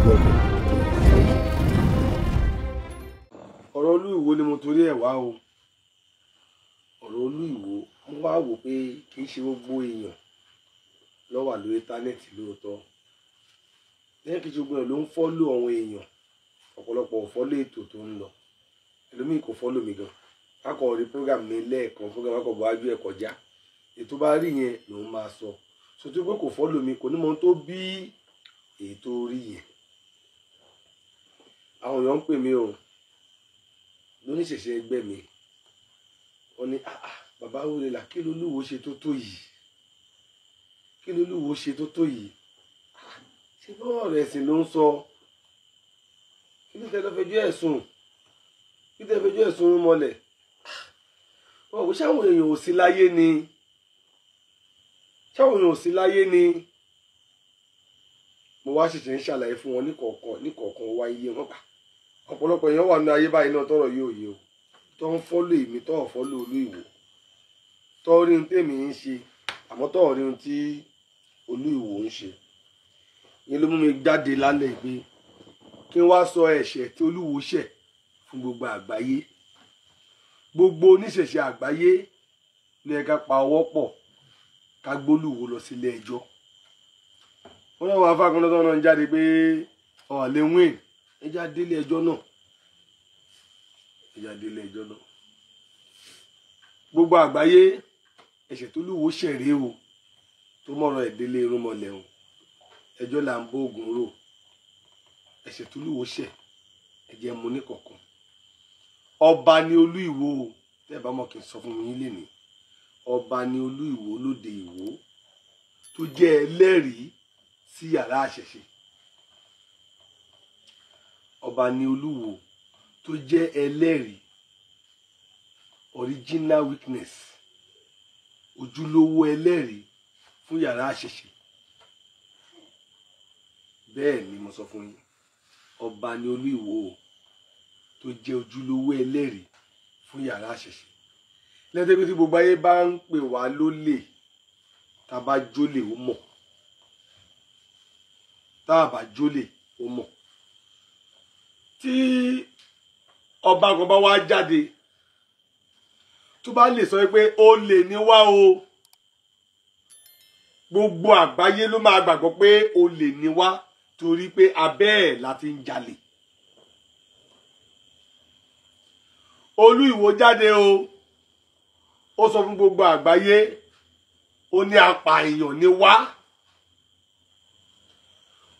Welcome. Ọ̀rọ̀ Olú Ìwó ni mo torí ẹ̀ wá o. Ọ̀rọ̀ Olú Ìwó, mo wá wò pé kì í ṣe gbogbo èèyàn ló wà lórí íńtánẹ́ẹ̀tì lóòótọ́. Lẹ́yìn kì í ṣe gbogbo èèyàn ló ń fọ́lò àwọn èèyàn. Ọ̀pọ̀lọpọ̀ ò fọ́lò ètò tó ń lọ. Ẹlòmíì kò fọ́lò mi gan. A kò rí program mi lẹ́ẹ̀kan, program akọ̀ bọ́ ájú ẹ̀ kọjá. Ètò bá rí yẹn lòun máa sọ. Sọtú pé kò fọ́lò mi, kò ní mọ ohun tó bí ètò orí yẹn. Àwọn èèyàn ń pè mí o. Lóníṣẹ̀ṣẹ̀ ẹgbẹ́ mi. Wọ́n ní, "Ah ah, bàbá Awólélà, kí lolúwo ṣe tó tó yìí? Kí lolúwo ṣe tó tó yìí? Ṣé bí ọ̀rọ̀ ẹ̀sìn ló ń sọ? Kí ló tẹ́ lọ fẹjọ́ ẹ̀sùn? Kí ló tẹ́ fẹjọ́ ẹ̀sùn mọ́lẹ̀? Wọ́n kò ṣáwọn èèyàn ò sí láyé ni. Ṣáwọn èèyàn ò sí láyé ni." Mo wá ṣẹ̀ṣẹ̀ ń ṣàlàyé fún wọn níkọ̀ọ̀kan níkọ̀ọ̀kan wá iye wọn pa. Ọ̀pọ̀lọpọ̀ èèyàn wà nínú ayé báyìí náà tọ́rọ̀ yóò yé o. Tó ń fọ́lò èmi, tó ń fọ́lò Olú Ìwó. Tó rí ohun tèmi ń ṣe, àmọ́ tó rí ohun tí Olú Ìwó ń ṣe. Ìyẹn ló mú mi jáde lálẹ́ pé kí n wá sọ ẹ̀ṣẹ̀ tí Olúwo ṣẹ̀ fún gbogbo àgbáyé. Gbogbo oníṣẹ̀ṣẹ̀ àgbáyé ní ẹ ká pa ọwọ́ pọ̀ ká gbólúwo lọ sílé ẹjọ́. Wọ́n náà wà fákan lọ́tọ́ náà ń jáde pé ọ̀ lè win. Ẹ já délé ẹjọ́ náà. Ẹ já délé ẹjọ́ náà. Gbogbo àgbáyé ẹ̀ṣẹ̀ tó lúwo ṣẹ̀ rèé o, tó mọ̀rọ̀ ẹ̀ délé irúnmọlẹ̀ o. Ẹjọ́ là ń bó oògùn rò. Ẹ̀ṣẹ̀ tó lúwo ṣẹ̀, ẹ jẹ́ mú ní kọ̀ọ̀kan. Ọba ni Olú Ìwó o. Tẹ́ ẹ bá mọ̀ kí n sọ fún mi lénìí. Ọba ni Olú Ìwó lóde Ìwó tó jẹ́ ẹlẹ́rìí sí yàrá àṣẹ̀ṣe. Ọba ni Olúwo tó jẹ́ ẹlẹ́rìí, original witness, ojúlówó ẹlẹ́rìí fún yàrá àṣẹ̀ṣe. Bẹ́ẹ̀ ni mo sọ fún yín. Ọba ni Olú Ìwó tó jẹ́ ojúlówó ẹlẹ́rìí fún yàrá àṣẹ̀ṣe. Lẹ́tẹ̀ pé tí gbogbo ayé bá ń pè wá lólè, tá a bá jólè ó mọ̀. Tá a bá jólè ó mọ̀. Tí ọba kan bá wá jáde tó bá lè sọ pé olè ni wá o, gbogbo àgbáyé ló máa gbàgbọ́ pé olè ni wá torí pé abẹ́ ẹ̀ la ti ń jalè. Olú Ìwó jáde o, ó sọ fún gbogbo àgbáyé, ó ní apààyàn ni wá.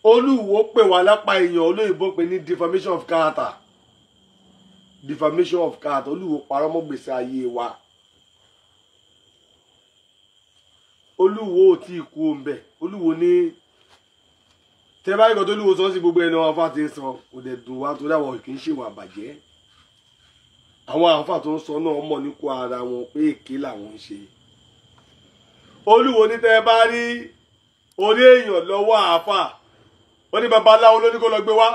Olú Ìwó pè wá lápààyàn, olóyìnbó pè ní defamation of character. Defamation of character. Olú Ìwó parọ́ mọ́ gbèsè ayé wa. Olú Ìwó ò tí ì kú òǹbẹ. Olú Ìwó ní tẹ́ bá rí nǹkan tó Olúwo sọ sí gbogbo ẹnu àwọn afá ti ń sọ, kò dẹ̀ dùn wá torí àwọn kì í ṣèwà àbàjẹ́. Àwọn àáfà tó ń sọ náà mọ̀ nípa ara wọn pé èké làwọn ń ṣe. Olúwo ní tẹ́ bá rí orí èèyàn lọ́wọ́ àáfà, ó ní babaláwo ló ní kó lọ gbé wá.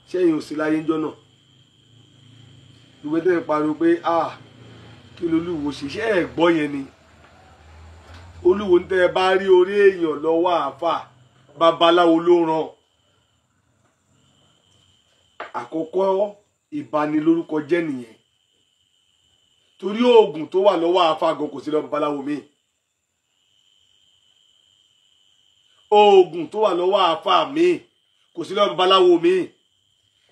Ṣẹ́yìn ò sí láyé ńjọ́ náà? Ìwé tẹ́ ń pariwo pé ah, kí lolúwo ṣe, ṣé ẹ̀ gbọ́ yẹn ni? Olúwo ní tẹ́ bá rí orí èèyàn lọ́wọ́ àáfà, babaláwo ló rán. Àkọ́kọ́ ìbanilórúkọ jẹ́ nìyẹn. Torí oògùn tó wà lọ́wọ́ àáfà gan kò sí lọ́wọ́ babaláwo mi. Oògùn tó wà lọ́wọ́ àáfà mi kò sí lọ́wọ́ babaláwo mi.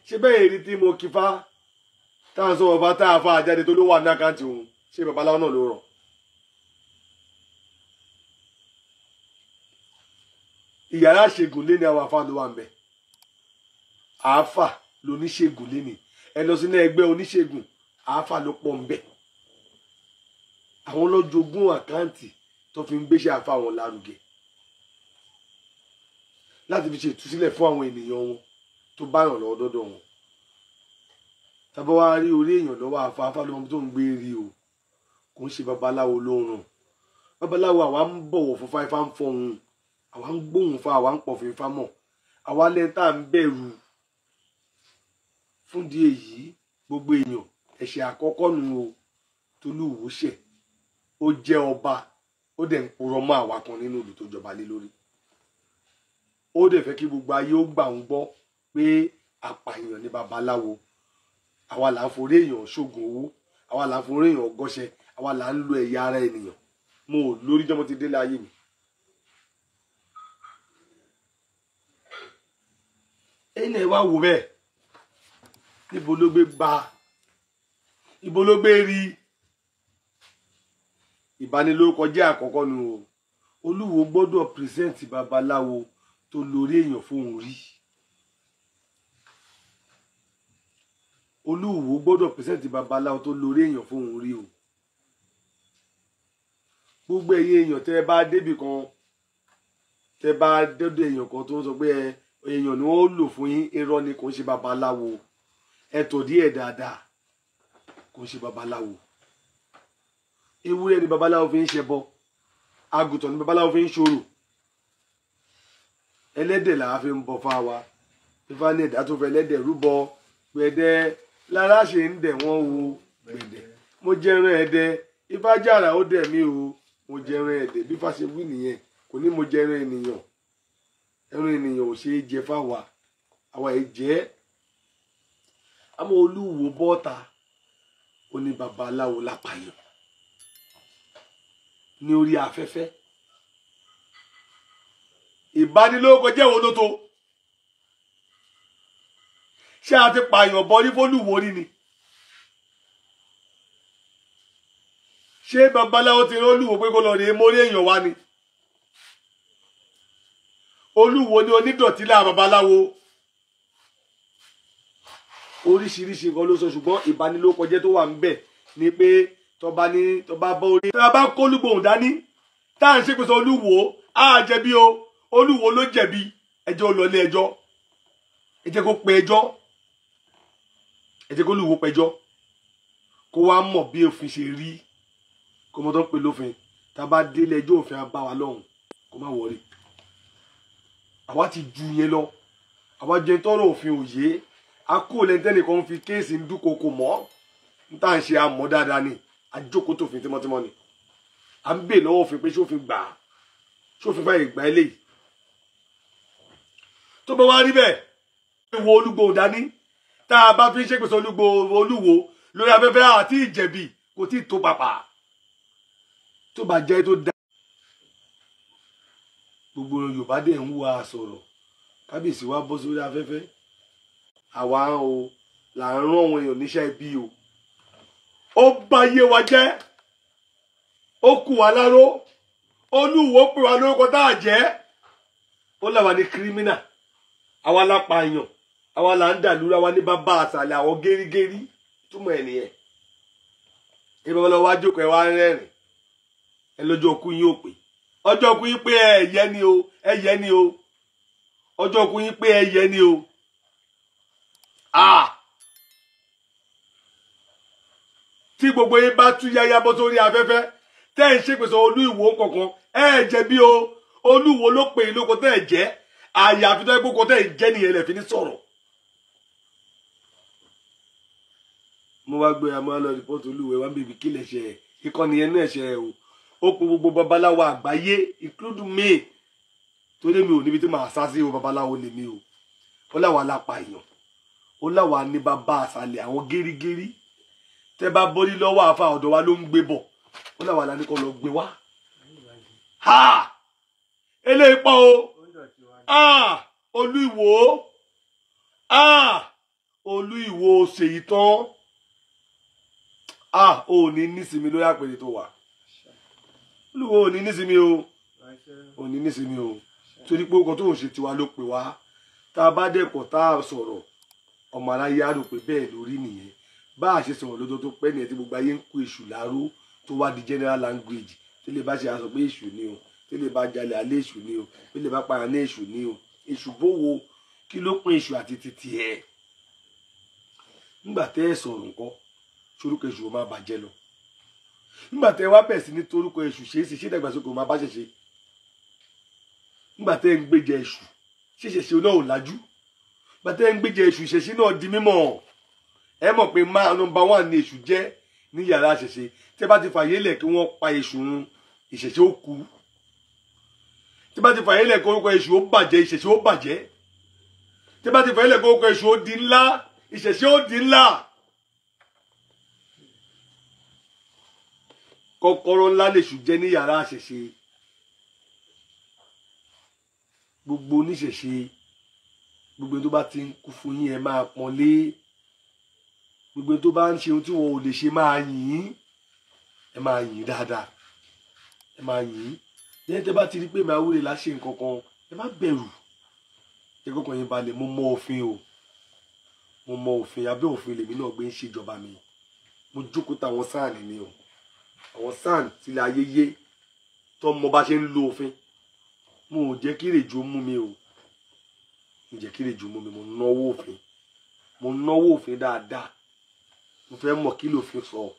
Ṣé bẹ́ẹ̀ rí tí mo kí fá táwọn sọ bàbá tá àáfà jáde tó ló wà ní àkáǹtì òun, ṣé babaláwo náà ló rọ̀? Ìyàrá àṣegùn lé ní àwọn àáfà ló wà ń bẹ̀. Àáfà lóníṣègùn léni, ẹ lọ sínú ẹgbẹ́ oníṣègùn, àáfà ló pọ̀ ń bẹ̀. Àwọn lọ́jọ́gún àkáǹtì tó fi ń gbéṣẹ́ àáfà wọn lárugẹ láti fi ṣe ìtúsílẹ̀ fún àwọn ènìyàn wọn tó bá ràn lọ́wọ́ dọ́dọ̀ wọn. Tàbá wá rí orí èèyàn lọ́wọ́ àáfà, àáfà ló mọ tó ń gbé rí o. Kò ń ṣe babaláwo ló ń ràn. Babaláwo àwa ń bọ̀wọ̀ fún fáifá ń fọhùn, àwa ń gbóhùn fa, àwa ń pọ̀ fún ifá mọ̀, àwa lẹ́ni tá à ń bẹ̀rù. Fún di èyí, gbogbo èèyàn, ẹ̀ṣẹ̀ àkọ́kọ́ nu o tolúwo ṣẹ̀. Ó jẹ́ ọba, ó dẹ̀ ń purọ́ mọ́ àwa kan nínú ìlú tó jọba lé lórí. Ó dẹ̀ fẹ́ kí gbogbo ayé ó gbà ń gbọ́ pé apààyàn ni babaláwo. Àwa là ń forí èèyàn ṣoògùn owó, àwa là ń forí èèyàn gọ́ṣẹ́, àwa là ń lo ẹ̀yà ara ènìyàn. Mo ò lórí jọ́mọ́ ti délé ayé mi. Ẹ̀yin náà wá wò bẹ́ẹ̀, níbo ló gbé gba, ibo ló gbé rí? Ìbanilórúkọ jẹ́ àkọ́kọ́ nu o. Olúwo gbọ́dọ̀ pírẹsẹ̀ǹtì babaláwo tó lórí èèyàn fóun rí. Olúwo gbọ́dọ̀ pírẹsẹ̀ǹtì babaláwo tó lórí èèyàn fóun rí o. Gbogbo ẹ̀yin èèyàn tẹ́ bá débì kan, tẹ́ bá dọ́dọ̀ èèyàn kan tó ń sọ pé èèyàn ni wọ́n lò fún yín, irọ́ ni, kò ń ṣe babaláwo. Ẹ tò díẹ̀ dáadáa, kò ń ṣe babaláwo. Ewúrẹ́ ni babaláwo fi ń ṣẹbọ, àgùntàn ni babaláwo fi ń ṣorò, ẹlẹ́dẹ̀ làá fi ń bọ fáwa. Ifá ní ẹ̀dá tó fẹ́ ẹlẹ́dẹ̀ rúbọ, gbẹ̀dẹ̀ lára ṣe ń dẹ̀ wọ́n wo gbẹ̀dẹ̀. Mo jẹran ẹ̀dẹ̀, Ifá jàrà ó dẹ̀ mí o, mo jẹran ẹ̀dẹ̀. Bí Ifá ṣe wí nìyẹn, kò ní mo jẹran ènìyàn. Ẹran ènìyàn ò ṣe é jẹ fáwa, àwa ẹ̀ jẹ́. Àmọ́ Olúwo bọ́ta, ó ní babaláwo lápàyàn ní orí afẹ́fẹ́. Ìbanilórúkọ jẹ́ wo ló tó? Ṣé a ti pààyàn bọ ní fólúwo rí ni? Ṣé babaláwo ti rán Olúwo pé kó lọ rèé mórí èèyàn wá ni? Olúwo ni onídọ̀tí là babaláwo. Oríṣiríṣi nǹkan ló sọ, ṣùgbọ́n ìbanilórúkọ jẹ́ tó wà ń bẹ̀ ni pé tọba ní tọba bọ orí, tọba bá kólúgbòhùn dání tá à ń ṣèpèsè Olúwo, á jẹ̀bi o. Olúwo ló jẹ̀bi, ẹjọ́ lọ ilé ẹjọ́, ẹ jẹ́ kó pe ẹjọ́, ẹ jẹ́ kó Olúwo pẹjọ́, kó wá mọ̀ bí òfin ṣe rí, kó mọ̀ tó ń pè lófin. Tá a bá délé ẹjọ́, òfin á bá wa lọ́hùn, kó má wọrí. Àwa ti ju yẹn lọ, àwa jẹ tọrọ òfin òye, a kó lẹ́ńtẹ́nìkan fi kéèsì ń dúnkokò mọ́ n tá à ń ṣe àmọ́ dáadáa ni. Àjókòó tòfin tímọ́tímọ́ ni. À ń bè lọ́wọ́ òfin pé ṣófin gbà á, ṣófin báyìí gbà eléyìí. Tó bá wá rí bẹ́ẹ̀, wo Olúgbòhùn dání tá a bá fi ń ṣèpèsè Olúwo lórí afẹ́fẹ́ àti ìjẹ̀bi kò tí ì tó pàpà. Tó bá jẹ́ tó dá, gbogbo Yorùbá dẹ̀ ń wá sọ̀rọ̀. Kábíyèsí wa bọ́ sórí afẹ́fẹ́, àwa o là ń rán àwọn èèyàn níṣẹ́ ibi o. Ó bà ayé wa jẹ́, ó kù wá láró. Olúwo pè wá lórúkọ tá a jẹ́, ó là wá ní kírímínà, àwa la pààyàn, àwa là ń dàlúrà, wa ní bàbá àṣàlẹ̀ àwọn gẹ́rígẹ́rí. Túmọ̀ ẹ̀ nìyẹn. Ẹ bá lọ wá jókòó, ẹ wá rẹ́rìn, ẹ lọ́jọ́ òkú yín ò pé, ọjọ́ òkú yín pé ẹ̀yẹ ni o, ẹ̀yẹ ni o, ọjọ́ òkú yín pé ẹ̀yẹ ni o. Tí gbogbo yín bá tú yáyá bọ́ sórí afẹ́fẹ́ tẹ́ ẹ̀ ń ṣèpèsè Olú Ìwó kankan, ẹ jẹ̀bi o. Olúwo ló pè é lóko tẹ́ ẹ̀ jẹ́, àyàfi tó ẹ kókó tẹ́ ẹ̀ jẹ́ nìyẹn lẹ̀ fi ní sọ̀rọ̀. Mo wá gbé amọ́ lọ rìpọ́tù Olúwo, ẹ wá ń bèbí kí lè ṣe ẹ̀ ìkànnì yẹn náà ṣe ẹ̀ o. Ó pe gbogbo babaláwo àgbáyé include me, torí mi ò níbi tí màá sá sí o, babaláwo lèmi o. Ó láwa la pààyàn, ó láwa ní bàbá àṣàlẹ̀ àwọn gẹ́rígẹ́rí. Tẹ́ bá borí lọ́wọ́ àfa ọ̀dọ̀ wa ló ń gbé bọ̀, ó láwa la ní kó lọ gbé wá. Ha! Eléyìí pọ̀ o. Olú Ìwó, Olú Ìwó ṣèyí tán. Ò ní nísinmi lórí àpèrè tó wà. Olúwo ò ní nísinmi o, ò ní nísinmi o, torí pé ọkọ̀ tó ń ṣe tiwa ló pè wá. Tá a bá dẹ̀kọ̀ tá a sọ̀rọ̀, ọmọ aráyé á rò pé bẹ́ẹ̀ lórí nìyẹn. Bá a ṣe sọ̀rọ̀ lọ́jọ́ tó pẹ́ nìyẹn tí gbogbo ayé ń kó èṣù láró tó wá di general language. Tí lè bá ṣe aṣọ pé èṣù ni o, tí lè bá jalè alẹ́ èṣù ni o, tí lè bá para ní èṣù ni o. Èṣù bówó, kí ló pín èṣù àti títì ẹ̀? Nígbà tẹ́ ẹ sọ̀rọ̀ nǹkan, sorúkọ èṣù ó máa bàjẹ́ lọ. Nígbà tẹ́ wá bẹ̀ sí ní torúkọ èṣù ṣe é sì ṣe ìdàgbàsókè ó máa bá ṣẹ̀ṣe. Nígbà tẹ́ ń gbèjẹ èṣù, ṣẹ̀ṣẹ̀ náà ò lájú. Nígbà tẹ́ ń gbèjẹ èṣù, ìṣẹ̀ṣe náà di mímọ̀. Ẹ mọ̀ pé máa nọ́mbà 1 ni èṣù jẹ́ ní yàrá àṣẹṣe. Tẹ́ bá ti fàyè lẹ̀ kí wọ́n pa èṣù run, ìṣẹ̀ṣe ó kú. Tí bá ti fàyè lẹ̀ kórúkọ èṣù ó bàjẹ́, ìṣẹ̀ṣe ó bàjẹ́. Tí bá ti fàyè lẹ̀ kórúkọ èṣù ó di ńlá, ìṣẹ̀ṣe ó di ńlá. Kọ́kọ́rọ́ ńlá lèṣù jẹ́ ní yàrá àṣẹṣe. Gbogbo oníṣẹ̀ṣe, gbogbo tó bá ti ń kú fún yín ẹ máa pọ́nlé. Gbogbo tó bá ń ṣe ohun tí wọn ò lè ṣe máa yìn, ẹ máa yìn dáadáa, ẹ máa yìn. Lẹ́yìn tẹ́ bá ti rí pé màá wúre láṣẹ nǹkan kan, ẹ má bẹ̀rù. Ẹ kọ́kàn yín balẹ̀. Mo mọ òfin o, mo mọ òfin. Abẹ́ òfin lèmi náà gbé ń ṣèjọba mi. Mo jókòó táwọn sáà ni o, àwọn sáà tilẹ̀ ayé yé tó mọ bá ṣe ń lo òfin. Mo ò jẹ́ kí èrèjò mú mi o, mo jẹ́ kí èrèjò mú mi. Mo náwó òfin, mo náwó òfin dáadáa. Mo fẹ́ mọ̀ kí lòfin sọ.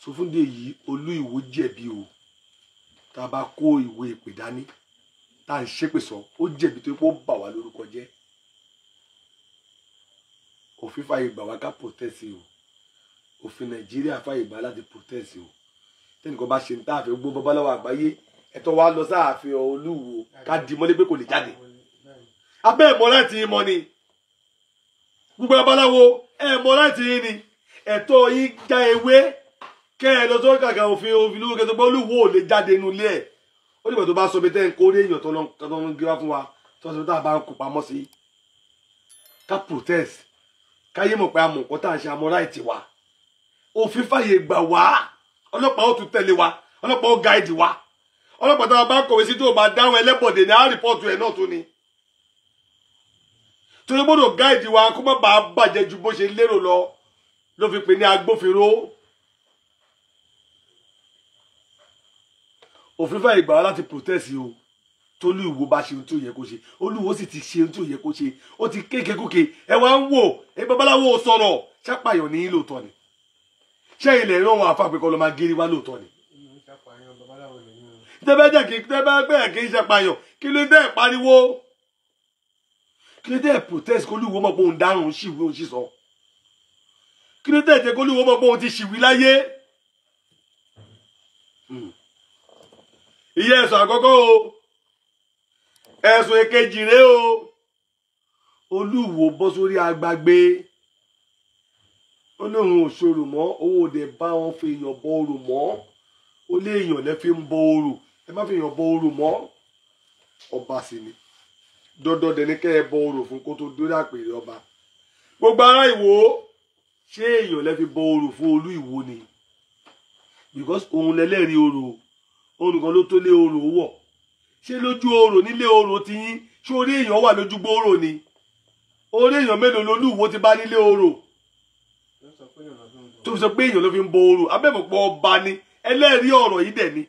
So fún dé yìí, Olú Ìwó jẹ̀bi o. Tá a bá kó ìwé ìpè dání tá à ń ṣépè sọ, ó jẹ̀bi tó pé ó bà wá lórúkọ jẹ́. Òfin fàyè gbà wá ká protest o. Òfin Nàìjíríà fàyè gbà láti protest o. Tẹ́nìkan bá ṣe ń tá àfẹ́ gbó babaláwo àgbáyé, ẹ̀tọ́ wa lọ sáàfin Olúwo ká di mọ́lé pé kò lè jáde. Abẹ́ ẹ̀mọ́ láti yín mọ́ ni. Gbogbo babaláwo ẹ̀mọ́ láti yín ni. Ẹ̀tọ́ yín já ewé kẹ́ ẹ lọ sórí kàkà òfin òfin lówó kẹtọ́ pé Olúwo ò lè jáde inú ilé ẹ̀. Ó dìgbà tó bá sọ pé tẹ́ ń kórè èèyàn tó ń gé wá fún wa, tó sọ pé tá a bá ń kó pamọ́ sí. Ká protest, káyé mọ̀ pé a mọ̀ nǹkan tá à ń ṣe, àmọ́ ráìtì wa. Òfin fàyè gbà wá, ọlọ́pàá ó tún tẹ̀lé wa, ọlọ́pàá ó gáìdì wa. Ọlọ́pàá tó bá kọ̀wé sí tó bá dáhùn ẹlẹ́bọ̀dé ní á rìpọ́ọ̀tù ẹ̀ náà tún ni. Torí gbọ́dọ̀ gáìdì wa kó má bàa bàjẹ́ ju bó ṣe lérò lọ, ló fi pè ní agbófinró. Òfin fàyè gbà wá láti protest o. Tolú Ìwó bá ṣe ohun tó yẹ kó ṣe, Olúwo sì ti ṣe ohun tó yẹ kó ṣe, ó ti kékekúke. Ẹ wá ń wò ẹ babaláwo sọ̀rọ̀, ṣàpàyàn ní lóòótọ́ ni? Ṣé ilẹ̀ ìran wọn àfa àpèkọ́ ló máa gírí wá lóòótọ́ ni? Tẹ́bẹ́ jẹ́ kí tẹ́bẹ́ bẹ́ẹ̀ kì í ṣàpàyàn, kí ló dé pariwo? Kí ló dé protest kó Olúwo mọ̀ pé òun dárùn ṣìwé òun sì sọ? Kí ló dé jẹ́ kó Olúwo mọ̀ pé òun ti ṣìwí láyé? Ìyẹn ẹ̀sùn àkọ́kọ́ o, ẹ̀sùn èkejì rèé o. Olúwo bọ́ sórí agbágbé, ó lóun ò ṣòro mọ́, owó òde bá wọn fi èèyàn bọ orò mọ́. Ó lé èèyàn lẹ́ fi ń bọ orò, ẹ má fi èèyàn bọ orò mọ́. Ọba sì ni dandan dẹ̀ ní kẹ́ ẹ bọ orò fún kó tó dórí àpèrè ọba. Gbogbo ará Ìwó, ṣé èèyàn lẹ́ fi bọ orò fún Olú Ìwó ni? Because òun lẹ́lẹ́rìí orò, òun nìkan ló tó lé orò wọ̀. Ṣé lójú orò nílé orò ti yín? Ṣé orí èèyàn wà lójú gbòòrò ni? Orí èèyàn mélòó lolúwo ti bá nílé orò tó fi sọ pé èèyàn ló fi ń bọ orò? Abẹ́mọ̀pọ̀ ọba ni ẹlẹ́rìí ọ̀rọ̀ yìí dẹ̀ ni.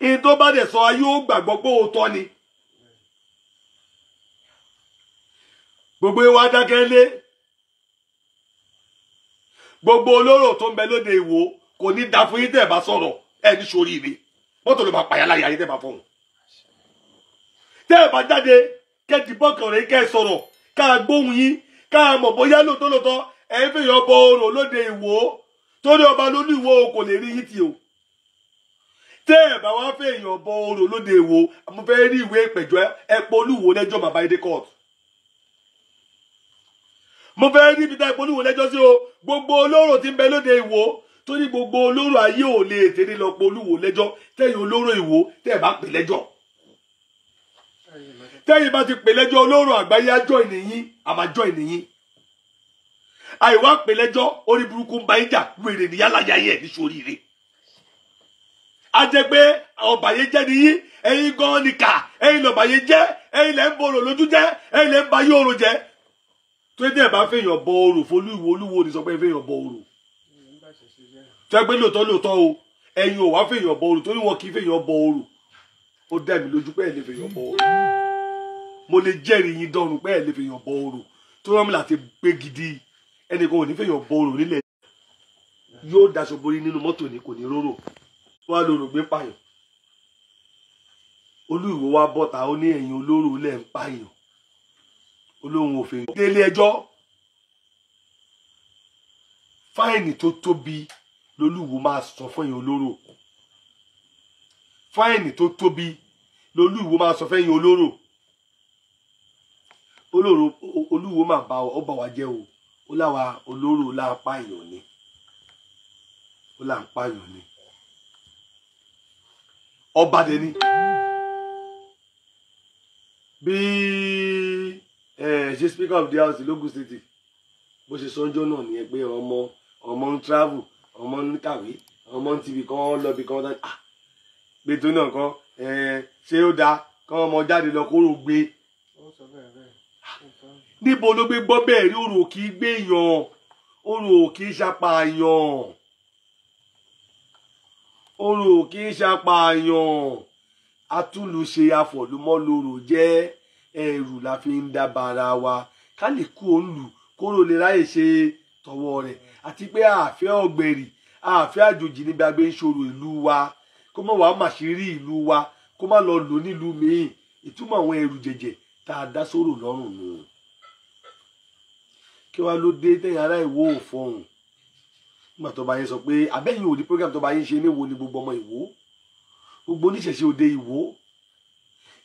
Ìyẹn tó bá dẹ̀ sọ ayé ó gbàgbọ́ pé òótọ́ ni. Gbogbo wa dákẹ́ lé. Gbogbo olóró tó ń bẹ lóde Ìwó kò ní da fún yín tẹ́ ẹ bá sọ̀rọ̀, ẹ ní sórí mi. Mọ́tò ló máa pàyà láyà yín tẹ́ ẹ bá fọ̀hún. Tẹ́ ẹ bá jáde kẹ́ dìbọ́kàn rẹ̀ kẹ́ ẹ sọ̀rọ̀, ká gbóhùn yín, ká mọ̀ bóyá lóòótọ́ lóòótọ́ ẹ ń fèèyàn bọ orò lóde Ìwó. Torí ọba lólú Ìwó kò lè rí yín tì o. Tẹ́ ẹ bá wá fèèyàn bọ orò lóde Ìwó, mo fẹ́ rí ìwé ìpẹ̀jọ́ ẹ pé Olúwo lẹ́jọ́ bàbá ilé court. Mo fẹ́ rí ibi tá ẹ pé Olúwo lẹ́jọ́ sí o. Gbogbo olóró tí ń bẹ lóde Ìwó, torí gbogbo olóró ayé ò lè tèrè lọ pé Olúwo lẹ́jọ́. Tẹ́yìn olóró Ìwó tẹ́ ẹ bá pè lẹ́jọ́, tẹ́yìn bá ti pè lẹ́jọ́, olóró àgbáyé á join yín, àmà join yín. Àìwá pè lẹ́jọ́, orí burúkú ń ba yín jà, wèrè ní yálàyà yẹ ní sóríire. A jẹ́ pé ọ̀bàyé jẹ́ ni yín, ẹ̀yin gan ni kà, ẹ̀yin lọ̀bàyé jẹ́, ẹ̀yin lẹ́ ń borò lójú jẹ́, ẹ̀yin lẹ́ ń ba yí orò jẹ́. Tó dẹ̀ bá fèèyàn bọ orò f'Olúwo, Olúwo ni sọ pé fèèyàn bọ orò. Tó yẹ pé lóòótọ́ lóòótọ́ o, ẹ̀yin ò wá fèèyàn bọ orò, torí wọn kì í fèèyàn bọ orò. Ó dá mi lójú pé ẹ̀ lè fèèyàn bọ orò. Mo lè jẹ́rìí yín dọ́run pé ẹ̀ lè fèèyàn bọ orò. Tó rán mi láti gbé gidi, ẹnìkan ò ní fèèyàn bọ orò nílẹ̀. Yóò daṣọ borí nínú mọ́tò ni, kò ní róró. Wọ́n á lòrò gbé pààyàn. Olú Ìwó wá bọ́ta, ó ní ẹ̀yin olóró lẹ̀ ń pààyàn. Olóhùn òfin délé ẹjọ́. Fáìnì tó tóbi lolúwo máa sọ fún ẹ̀yin olóró. Fáìnì tó tóbi lolú Ìwó máa sọ fẹ́yìn olóró. Olóró Olúwo máa bá ó bá wa jẹ́ o. Ó láwa olóró lápá èèyàn ni. Ó là ń pààyàn ni. Ọba dẹ ni. Bí ṣe Speaker of the House l'Ogun State bó ṣe sọ́njọ́ náà nìyẹn pé ọmọ ń travel, ọmọ ń kàwé, ọmọ ń tibì kan lọ bì kan dání. Gbé tó náà kan ṣé ó dáa kán ọmọ jáde lọ kóró gbé. Níbo ló gbé gbọ́ bẹ́ẹ̀ rí? Orò kì í gbé yàn, orò kì í ṣapààyàn, orò kì í ṣapààyàn. Atúlùṣe afọ̀lùmọ́lòrò jẹ́ ẹrù la fi ń dábàrà wa ká lè kú òun lù kóró lè ráyè ṣe tọwọ́ rẹ̀. Àti pé àfẹ́ ọ̀gbẹ̀rì, àfẹ́ àjòjì níbi agbé ń ṣòro ìlú wa, kó má wàá màṣírí ìlú wa, kó má lọ lò nílùú míì. Ìtumọ̀ àwọn ẹrù jẹ̀jẹ̀ tá a dá sórò lọ́rùn nù. Kí wàá ló dé tẹ̀yìn ará Ìwó ò fọhùn nígbà tó bá yín sọ pé abẹ́yìn òdi program tó bá yín ṣe níwo ni gbogbo ọmọ Ìwó, gbogbo oníṣẹ̀ṣe òde Ìwó,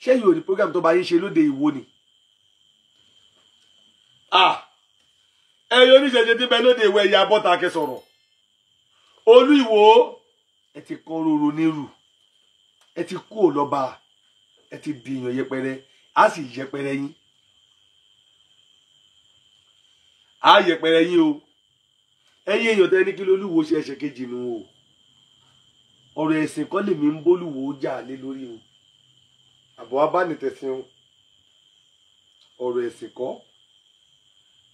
ṣẹ́yìn òdi program tó bá yín ṣe lóde Ìwó ni. Ẹ̀yin oníṣẹ̀ṣe tí bẹ lóde Ìwó, ẹ̀yà bọ́ta kẹ sọ̀rọ̀. Olú Ìwó ẹ ti kan roro nírù, ẹ ti kú òlọ́ba, ẹ ti di èèyàn yẹpẹrẹ, á sì yẹpẹrẹ yín, á yẹpẹrẹ yín o. Ẹ̀yin èèyàn tẹ́ ní kí lolúwo ṣe ẹsẹ̀ kejì nù o. Ọ̀rọ̀ ẹ̀sìn kọ́ lèmi ń bólúwo jà lé lórí o. Àbọ̀ abánitẹ̀sìn o. Ọ̀rọ̀ ẹ̀sìn kọ́.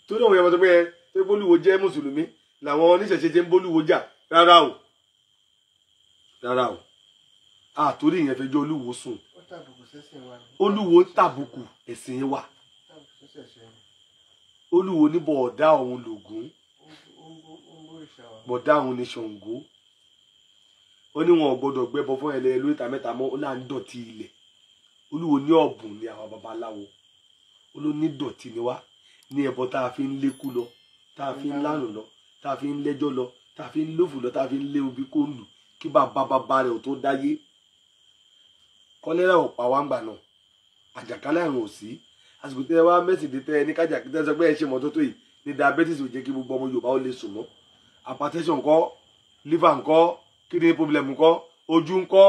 Torí àwọn èèyàn tó pé ẹ tó bólúwo jẹ́ mùsùlùmí làwọn oníṣẹ̀ṣe jẹ́ ń bólúwo jà. Rárá o. Rárá o. Àtòrí ìyẹn fẹjọ́ olúwo sùn. Olúwo ń tàbùkù ẹ̀sìn wa. Olúwo ní bọ̀ọ̀dá òun lògún, bọ̀dá òun ní Ṣàngó. Ó ní wọn ò gbọdọ̀ gbẹ́bọ fún ẹlẹ́yẹ lóríta mẹ́ta mọ́, ó là ń dọ̀tí ilẹ̀. Olúwo ní ọ̀bùn ni àwọn babaláwo. Ó ló ní dọ̀tí ni wá ní ẹbọ tá a fi ń lékú lọ, tá a fi ń lánàá lọ, tá a fi ń lẹ́jọ́ lọ, tá a fi ń lófù lọ, tá a fi ń lé obì kó lù kí bàbá bàbá rẹ̀ ò tó dáyé. Kọ́lẹ́rà ò pa wá ń gbà náà, àjàkálẹ̀ àrùn ò sí. Àsìkò tẹ́ wá mẹ́sìndé tẹ́ ẹ ní kájà tẹ́ sọ pé ẹ ṣe mọ́tótó yìí ní diabetes ò jẹ́ kí gbogbo ọmọ Yorùbá ó lè sùn mọ́. Hypertension ńkọ́, liver ńkọ́, kidney problem ńkọ́, ojú ńkọ́.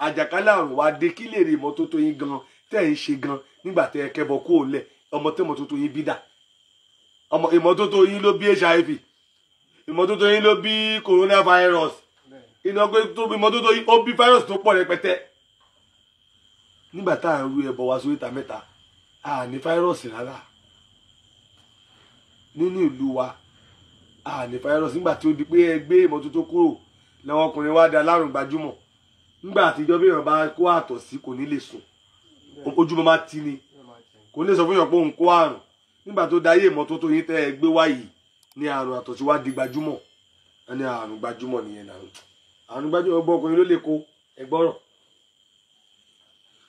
Àjàkálẹ̀ àrùn wá dé. Kí lè rí ìmọ́tótó yín gan tẹ́ ẹ ń ṣe gan nígbà tẹ́ ẹ kẹ́bọ kó o lẹ̀? Ọmọ tẹ́ ìmọ́tótó yín bí dà? Ọmọ ìmọ́tótó yín ló bí HIV, ìmọ́tótó yín ló bí coronavirus, ìmọ́tótó yín ó bí virus tó pọ̀ rẹpẹtẹ. Nígbà tá à ń ru ẹbọ wa sórí ìta mẹ́ta, a ní fáírọ̀sì rárá nínú ìlú wa, a ní fáírọ̀sì. Nígbà tí ó di pé ẹgbẹ́ ìmọ́tótó kúrò làwọn ọkùnrin wa da lárùn gbajúmọ̀. Nígbà àtijọ́ bí èèyàn bá kó àtọ̀ sí kò ní lè sùn, ojúmọ́ máa ti ni, kò ní lè sọ fún èèyàn pé òun kó àrùn. Nígbà tó dayé ìmọ́tótó yín tẹ́ ẹ gbé wá yìí ní àrùn àtọ̀ tí wá di gbajúmọ̀. Ní àrùn gbajúmọ̀ nìyẹn náà, àrùn gbajúmọ̀ gbọ́ ọkùnrin ló lè kó ẹgbọ́rọ̀.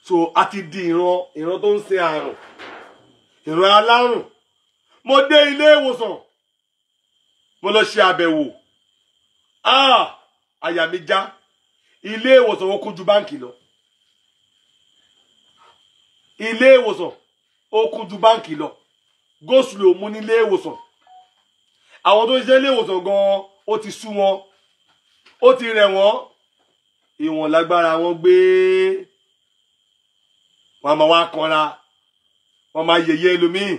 So a ti di ìran tó ń ṣe àrùn, ìran alárùn. Mo dé ilé ìwòsàn, mo lọ ṣe àbẹ̀wò. Àyà mi já. Ilé ìwòsàn ó kún ju báǹkì lọ. Ilé ìwòsàn ó kún ju báǹkì lọ. Gòsùlù ò mú nílé ìwòsàn. Àwọn tó ń ṣiṣẹ́ ilé ìwòsàn gan-an ó ti sú wọn, ó ti rẹ̀ wọ́n. Ìwọ̀n lágbára wọn gbé. Wọ́n máa wá kanra, wọ́n máa yẹ̀yẹ́ ẹlòmíì,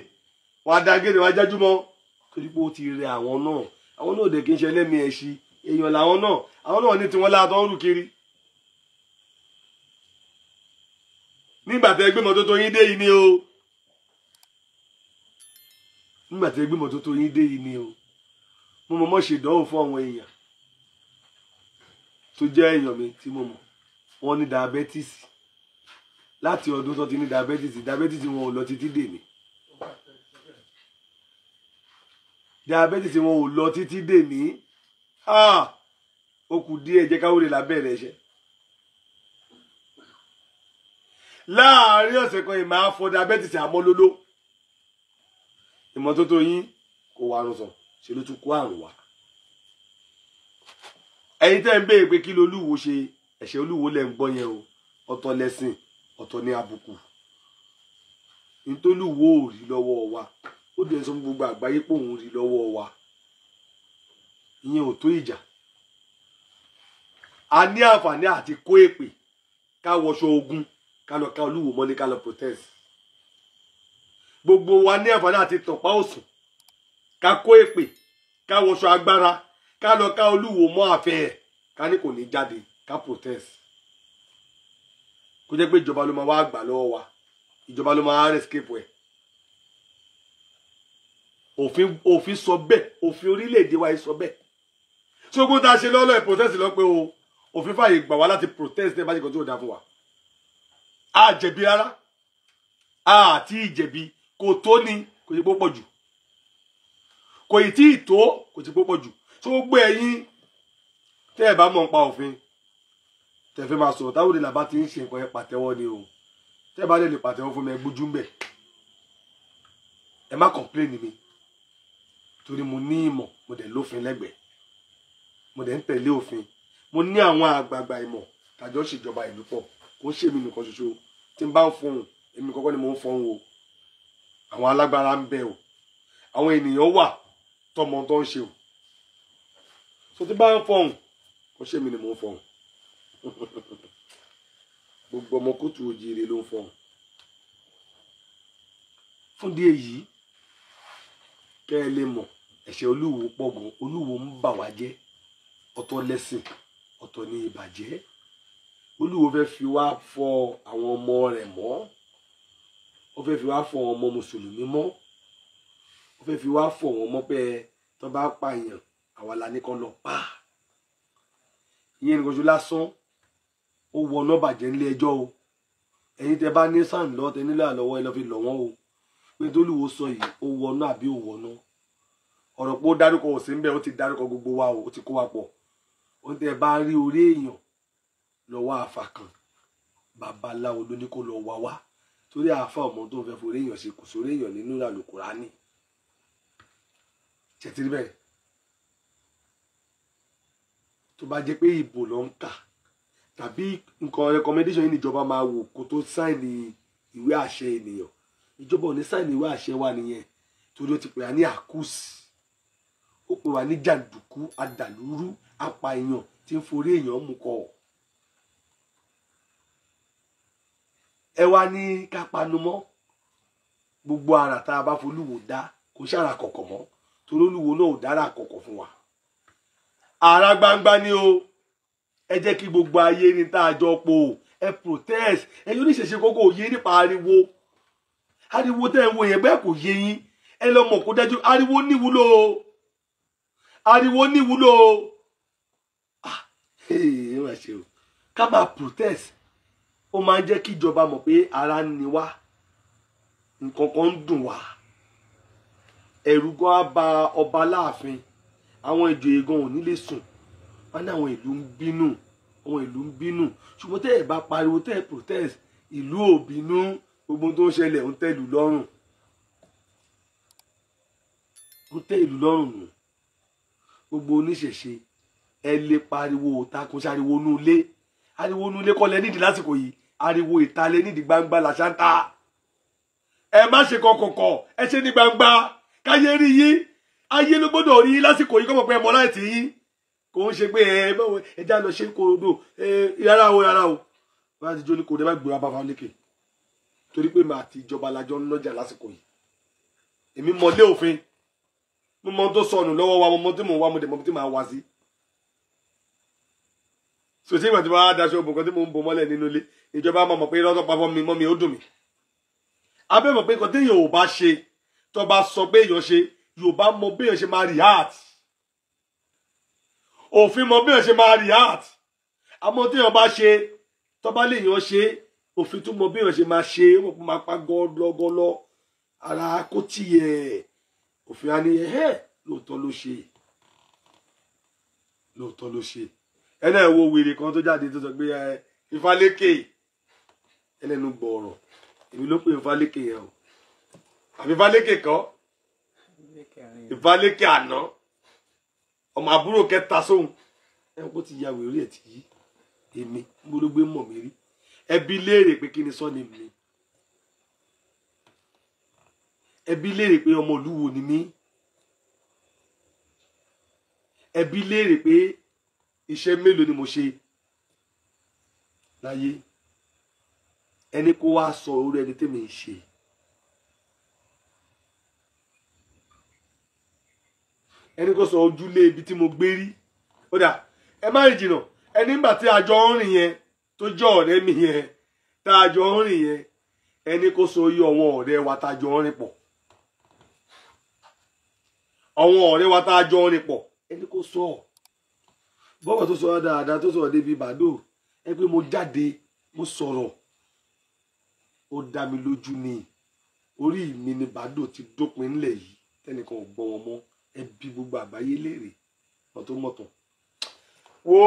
wọ́n á dá gèdè, wọ́n á jájú mọ́. Torí pé ó ti rẹ̀ àwọn náà. Àwọn náà dẹ̀ kí n ṣe ẹlẹ́mìí ẹ̀ṣin, èèyàn làwọn náà. Àwọn náà ní tiwọn láàtọ̀ ń rù kiri. Nígbà tẹ́ gbé mọ́tótó yín dé yìí ni o. Nígbà tẹ́ gbé mọ́tótó yín dé yìí ni o. Mo mọ̀ mọ́ ṣe ìdánwò fún àwọn èèyàn tó jẹ́ èèyàn mi tí mo mọ̀. Wọ́n ní diabetes. Láti ọdún tó ti ní diabetes, diabetes wọn ò lọ títí dè mí. Diabetes wọn ò lọ títí dè mí. Ó kù díẹ̀ jẹ́ káwọ́ lè lábẹ́rẹ̀ ẹ̀ṣẹ̀. Láàárín ọ̀sẹ̀ kan yìí máa fọ diabetes àmọ́lóló. Ìmọ́tótó yín kò wá àrùn sàn, ṣe ló tún kó àrùn wá. Ẹ̀yin tẹ́ ń béèrè pé kí lolúwo ṣe, ẹ̀ṣẹ̀ olúwo lẹ̀ ń gbọ́ yẹn o. Ọ̀tọ̀ lẹ̀sìn, ọ̀tọ̀ ní àbùkù. Ntòlúwo ò rí lọ́wọ́ wa, ó dẹ̀ sọ fún gbogbo àgbáyé pé òun rí lọ́wọ́ wa. Ìyẹn ò tó ìjà. A ní àǹfààní àti kó èpè, ká wọṣọ ogun, ká lọ ká Olúwo mọ́lé, ká lọ protest. Gbogbo wa ní àǹfààní àti tọ̀pá òsùn, ká kó èpè, ká wọṣọ agbára, ká lọ ká Olúwo mọ́ àfẹ́ ẹ̀, ká ní kò ní jáde, ká protest. Kó jẹ́ pé ìjọba ló máa wá gbà lọ́wọ́ wa, ìjọba ló máa escape ẹ̀. Òfin sọ bẹ́ẹ̀, òfin orílẹ̀-èdè wa yìí sọ bẹ́ẹ̀. Ṣógun tá a ṣe lọ́lọ́ ẹ̀ protest lọ pé o, òfin fàyè gbà wá láti protest ẹ̀ bá ṣe kàn tí ò dáa fún wa. A jẹ̀bi rárá, a àti ìjẹ̀bi kò tó ni, kò ti pọ̀ jù, kò ì tí ì tó, kò ti pọ̀ jù. Ṣó gbogbo ẹ̀yin tẹ́ ẹ̀ bá mọ̀ nípa òfin, tẹ́ fẹ́ máa sọ̀rọ̀ táwọn òde làbá ti ń ṣe nǹkan ẹ̀ pàtẹ́wọ́ ni o. Tẹ́ ẹ bá lè pàtẹ́wọ́ fún mi, ẹ gbójú ń bẹ̀. Ẹ má complain mi, torí mo ní ìmọ̀, mo dẹ̀ lófin lẹ́gbẹ̀ẹ́, mo dẹ̀ ń tẹ̀lé òfin. Mo ní àwọn àgbààgbà ìmọ̀ tàjọ ṣèjọba ìlú pọ̀, kò ń ṣèmi nìkan ṣoṣo. Tí n bá ń fọhùn, èmi kọ́kọ́ ni mo ń fọhùn o. Àwọn alágbára ń bẹ o, àwọn ènìyàn wà tọmọ tó ń ṣe o. So tí n bá ń fọhùn, kò ṣèmi ni mo ń fọhùn. Gbogbo ọmọ kóòtù òjìire ló ń fọhùn. Fún díẹ̀ yìí, kẹ́ ẹ lè mọ̀ ẹ̀ṣẹ̀ Olúwo pọ̀ gan. Olúwo ń bà wá jẹ́. Ọ̀tọ̀ lẹ́sìn, ọ̀tọ̀ ní ìbàjẹ́. Olúwo fẹ́ fi wá fọ àwọn ọmọ rẹ̀ mọ́, ó fẹ́ fi wá fọ àwọn ọmọ mùsùlùmí mọ́, ó fẹ́ fi wá fọ àwọn ọmọ pé tó bá pààyàn àwa la ní kó lọ pa. Ìyẹn nìkan ṣo lásán, ó wọná bàjẹ́ nílé ẹjọ́ o. Ẹ̀yin tẹ́ bá ní sàn lọ, tẹ́ nílò àlọ́wọ́, ẹ lọ fi lọ̀ wọ́n o. Pé tólúwo sọ yìí, ó wọná àbí ó wọná. Ọ̀rọ̀ pé ó dárúkọ ò sí ń bẹ̀, ó ti dárúkọ gbogbo wa o, ó ti kó wa pọ̀. Ó tẹ́ bá rí orí èèyàn lọ́wọ́ àfà kan, babaláwo ló ní kó lọ wá wá. Torí àfà ọmọ tó ń fẹ́ forí èèyàn ṣe, kò sórí èèyàn nínú Àlùkùránì. Ṣètìrí bẹ́ẹ̀? Tó bá jẹ́ pé ìbò ló ń kà tàbí nǹkan recommendation yìí níjọba máa wò kó tó sáìnì ìwé àṣẹ ènìyàn. Ìjọba ò ní sáìnì ìwé àṣẹ wa nìyẹn, torí ó ti pè wá ní àkúsì, ó pè wá ní jàǹdùkú, adàlúrú, apààyàn tí ń forí èèyàn mú kọ. Ẹ wá ní ká panumọ́. Gbogbo ara tá a bá folúwo dá kò sára kọ̀kọ̀ mọ́, torí Olúwo náà ò dára kọ̀kọ̀ fún wa. Ara gbangba ni o. Ẹ jẹ́ kí gbogbo ayé ní tá a jọ pò. Ẹ protest. Ẹ yóò ní ṣẹ̀ṣẹ̀ kókó òye nípa ariwo. Ariwo tẹ́ ẹ wo yẹn bẹ́ẹ̀ kò yé yín. Ẹ lọ mọ̀ kó dájú ariwo níwúlò o. Ariwo níwúlò o. Ah, ẹ má ṣe o. Ká máa protest. Ó máa ń jẹ́ kí ìjọba mọ̀ pé ara ń ni wá. Nǹkan kan ń dùn wá. Ẹ̀rù gan á ba ọba láàfin. Àwọn ìjòyè gan ò ní lè sùn. Wọ́n ní àwọn ìlú ń bínú, àwọn ìlú ń bínú. Ṣùgbọ́n tẹ́ ẹ bá pariwo, tẹ́ ẹ protest, ìlú ò bínú. Gbogbo tó ń ṣẹlẹ̀ ń tẹ́ ìlú lọ́rùn, ń tẹ́ ìlú lọ́rùn nù. Gbogbo oníṣẹ̀ṣe ẹ lè pariwo òta, kò ṣe ariwo inú ilé. Ariwo inú ilé kọ́ lẹ nídìí lásìkò yìí, ariwo ìta lẹ nídìí, gbangba làṣà ń ta. Ẹ má ṣe kọ̀kọ̀kọ̀, ẹ ṣe ní gbangba, káyé rí yín. Ayé ló gbọ́dọ̀ rí yín lásìkò yìí, kọ́ mọ̀ pé ẹ mọ̀ láì tì yín. Kò ń ṣe pé ẹ báwo ẹ já lọ ṣe korodo ẹ, rárá o, rárá o. Wọ́n á ti jó ní korodo, ẹ má gbé wa bá fa lékè. Torí pé màá ti ìjọba lajọ ń lọ́jà lásìkò yìí. Èmi mọ lé òfin, mo mọ tó sọnù lọ́wọ́ wa, mo mọ tí mò ń wá, mo dẹ̀ mọ tí màá wá sí. Sòtí ìgbà tí wọ́n á daṣọ òbò kan tí mò ń bo mọ́lẹ̀ nínú ilé, ìjọba máa mọ̀ pé irọ́ tó pa fún mi mọ́ mi ó dùn mí. Abẹ́ mọ̀ pé nǹkan téèyàn ò bá ṣe, tó bá sọ pé èèyàn ṣe, Yorùbá mọ bí èèyàn ṣe máa react. Òfin mọ bí èèyàn ṣe máa react. Àmọ́ téèyàn bá ṣe, tó bá lè yàn ṣe, òfin tún mọ bí èèyàn ṣe máa ṣe, ó mọ̀ pé máa pa gọlọgọlọ ara kó tiẹ̀. Òfin á ní ẹ lóòótọ́ ló ṣe, lóòótọ́ ló ṣe. Ẹ náà wo wèrè kan tó jáde tó sọ pé ẹ Ifálékè, ẹlẹ́nu gbọ̀ọ̀rọ̀, èmi ló pè Ifálékè yẹn o. Àbí Ifálékè kọ́, Ifálékè àná, ọmọ àbúrò kẹta sóhun. Ẹ kó ti ya wèrè ẹ̀ tí yí èmi mo ló gbé mọ̀ mi rí. Ẹbí léèrè pé kí ni sọ́ni mi. Ẹbí léèrè pé ọmọ Olúwo ni mí. Ẹbí léèrè pé iṣẹ́ mélòó ni mo ṣe láyé. Ẹni kó wá sọ orí ẹni tèmi ń ṣe. Ẹni kó sọ ojúlé ibi tí mo gbé rí. Ó dà, ẹ má rìn jìnnà. Ẹni nígbà tí a jọ ń rìn yẹn tó jẹ́ ọ̀rẹ́ mi yẹn tá a jọ ń rìn yẹn, ẹni kó sọ iye àwọn ọ̀rẹ́ wa tá a jọ ń rìn pọ̀. Àwọn ọ̀rẹ́ wa tá a jọ ń rìn pọ̀, ẹni kó sọ. Bọ́wọ̀ tó sọ dáadáa tó sọ̀rọ̀ débi Bàdó, ẹ pé mo jáde mo sọ̀rọ̀, ó dá mi lójú ni orí mi ni Bàdó ti dópin ńlẹ̀ yìí, tẹnìkan ò gbọ́ wọn mọ́. Ẹ bi gbogbo àgbáyé léèrè mọ̀tòmọ̀tò. Wo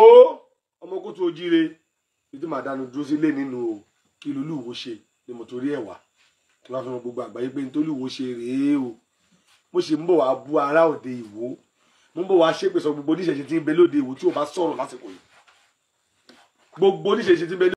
ọmọ kótó ojíire bí tó máa dánu dúró sílé nínú o, kí lolúwo ṣe ni mo torí ẹ̀ wá kí wọ́n fi mọ gbogbo àgbáyé pé nítorí wo ṣe rèé o. Mo ṣe ń bọ̀ wá bú ará òde Ìwó, mo ń bọ̀ wá ṣépè sọ gbogbo oníṣẹ̀ṣe tí ń bẹ lóde Ìwó tí ò bá sọ̀rọ̀ lásìkò yìí. Gbogbo oníṣẹ̀ṣe tí ń bẹ